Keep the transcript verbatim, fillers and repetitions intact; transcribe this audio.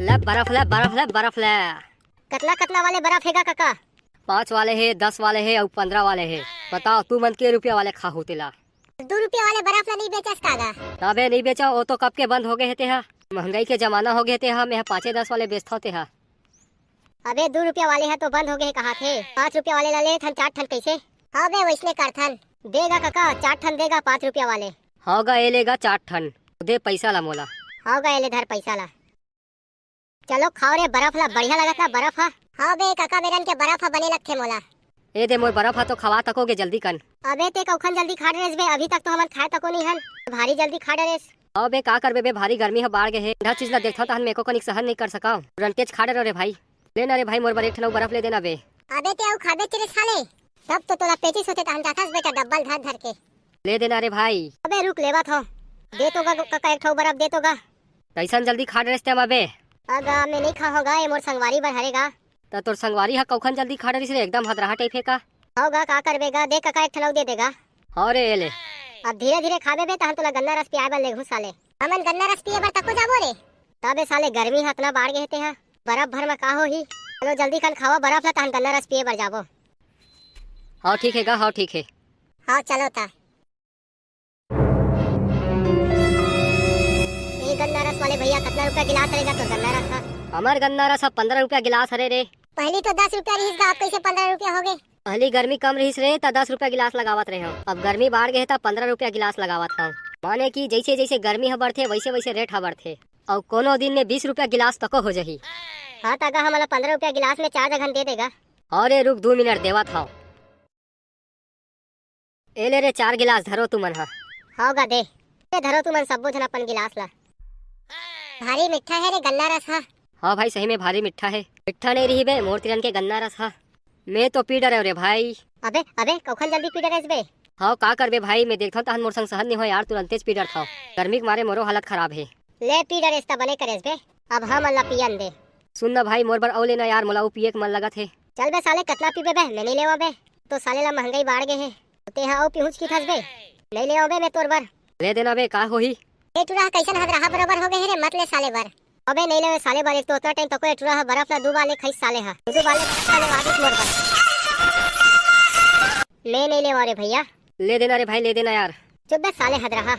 ले बरफ ले, बरफ ले, बरफ ले। कतना कतना वाले बरफ हे गा कका? पाँच वाले हे, दस वाले हे अउ पंद्रह वाले हे। बताओ तुमन के रुपया वाले खाहू तेला। दू रुपया वाले बरफ ला नइ बेचस का गा? अबे नइ बेचा, वो तो कब के बंद हो गए हे तेहा। महंगाई के जमाना हो गए हे तेहा, मैं पाँचे दस वाले बेचथव तेहा। अबे दू रुपया वाले ह तो बंद हो गए हे कहाथे, पाँच रुपया वाले ला ले थन चार ठन कइसे? हाँ बे वइसने करथन। दे गा कका, चार ठन दे गा पाँच रुपया वाले। हाँ गा, ए ले गा चार ठन। दे पैसा ला मोला। हाँ गा, ए ले धर पैसा ला। चलो खाओ रे बरफ ला, बढ़िया लगत ना बरफ हा। हाँ बे कका, मेरन के बरफ हा बने लगथे मोला। ए दे मोर बरफ हा तो खवा तको गे जल्दी कन। अबे ते कौखन जल्दी खा डरेस बे, अभी तक तो हमन खाए तको नहीं हन। भारी जल्दी खा डरेस। हाँ बे का करबे बे, भारी गर्मी हा बाढ़ गे हे। ठंडा चीज ला देखथव तहन में एको कनिक सहन नहीं कर सकव। तुरंतेच खा डरो रे भाई। ले ना रे भाई, मोर बर एक ठन अउ बरफ ले देना बे। अबे ते अउ खाबे तेरे साले, सब तो तोला पेचिस होते तहन जाथस बेटा डब्बल धर धर के। ले देना रे भाई। अबे रुक लेवत हो, दे तो गा कका एक ठो बरफ दे तो गा। कैसन जल्दी खा डरेस ते अबे? अगा मैं नहीं खाहूँ गा, ये मोर संगवारी बर हरे गा। त तोर संगवारी हा कौखन जल्दी खा डरिस रे, एकदम हदरहा टाइप हे का? हो गा, का करबे गा, दे कका एक ठन अउ दे दे गा। हाँ रे, ए ले। अब धीरे धीरे खाबे बे, तहन तोला गन्ना रस पियाए बर लेगहूँ साले। हमन गन्ना रस पिए बर तको जाबो रे। तबे साले गर्मी हा अतना बाढ़ गे हे तेहा, बरफ भर में का होही? चलो जल्दी कन खावा बरफ ला, तहन गन्ना रस पिए बर जाबो। हाँ ठीक हे गा, हाँ ठीक हे। हाँ चलो ता। ए गन्ना रस वाले भैया, कतना रुपया गिलास हरे गा तोर गन्ना रस हा? हमर गन्ना रस हा पंद्रह रुपया गिलास हरे रे। पहली तो दस रुपया रिहिस गा, अब कैसे पंद्रह रुपया हो गए? पहली गर्मी कम रिहिस रे, त दस रुपया गिलास लगावत रहे हव। अब गर्मी बाढ़ गए हे, त पंद्रह रुपया गिलास लगावत हव। माने कि जैसे जैसे गर्मी ह बढ़थे, वैसे वैसे रेट ह बढ़थे। अउ कोनो दिन में बीस रुपया गिलास तको हो जाही। हाँ, त गा हमला पंद्रह रुपया गिलास में चार जगह दे देगा। अरे रुक, दू मिनट देवत हव। ए ले रे, चार गिलास धरो तुमन ह। हव गा दे। ए धरो तुमन सब्बो झन अपन गिलास ला। भारी मीठा हे रे गन्ना रस ह। हाँ भाई, सही में भारी मीठा हे। मीठा नहीं रही बे, मोर तिरन के गन्ना रस ह। मैं तो पी डरेव रे भाई। अबे, अबे, कौखन जल्दी पी डरेस बे? हव, का करबे भाई, मैं देखथव तहन मोर संग सहन नहीं होय यार, तुरंतेच पी डरथव। गर्मी के मारे मोरो हालत खराब हे। ले पी डरेस त बने करेस बे, अब हमन ला पियन दे। सुन ना भाई, मोर बर अउ लेना यार, मोला अउ पिए के मन लगत हे। चल बे साले, कतना पीबे बे, मैं नहीं लेवा बे। तो साले ला महंगाई बाढ़ गे हे, ते हा अउ पीहूच की थस बे। नहीं लेवा बे मैं तोर बर। ले देना बे, का होही? ए टुरा कैसन हदरहा बरोबर हो गए हे रे, मत ले साले बर। अबे नहीं लेवे साले बर, एक तो उतना टाइम तको ए टुरा हा बरफ ला दू बाले खाइस साले हा। दू बाले बरफ ला लेवा दिस मोर बर। मैं नहीं लेवा रे भैया। ले देना रे भाई, ले देना यार। चुप बे साले हदरहा।